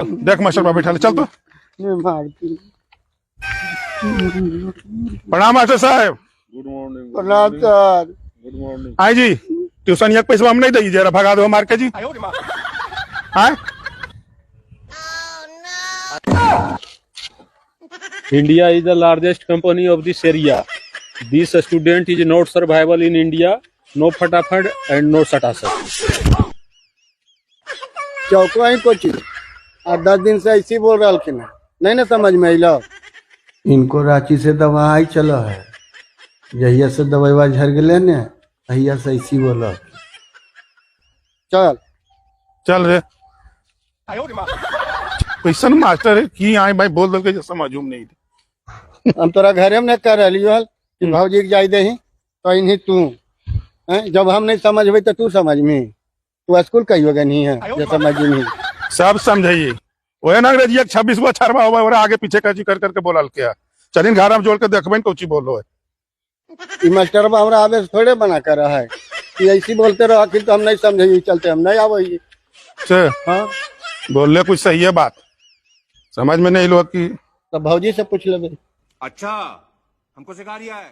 देख मास्टर बाबा बैठा ले, चल तो। मारती। प्रणाम मास्टर साहब। Good morning. प्रणाम सर। Good morning. आई जी, ट्यूशन एक पैसा हम नहीं दी, जरा भगा दो मार के जी। आए। India is the largest company of this area. This student is not survival in India. No फटाफट and no सटासट। चौको ही कोचिंग आ 10 दिन से ऐसी बोल रहा है, नहीं ना समझ में अलो। इनको रांची से दवा आई चलो है, जहिया से दवाई झर गए ने तहिया से ऐसी बोल। चल। चल रे। कैसन मास्टर है की आए भाई, बोल दल के समझ में नहीं। हम तोरा घरे में न कर रही हल कि भौजी के जाय दही तो इन्हीं तू हैं? जब हम नहीं समझबे तो तू समझ में, तू स्कूल कहियो गनी है जो समझ नहीं। सब समझाइए, वह ना अंग्रेजी 26 गो अक्षरवा हुआ, ओकरा आगे पीछे कची कर करके बोलल के। चलिन घर में जोड़ के देखबे कोची बोलो है। ई मास्टरबा हमरा आवे से थोड़े बना कर रहा है कि ऐसी बोलते रहो आखिर तो हम नहीं समझे, चलते हम नहीं आवे। से हाँ। बोलले कुछ सही है, बात समझ में नहीं लो कि तो भौजी से पूछ लेबे। अच्छा, हमको सिखा रिया है।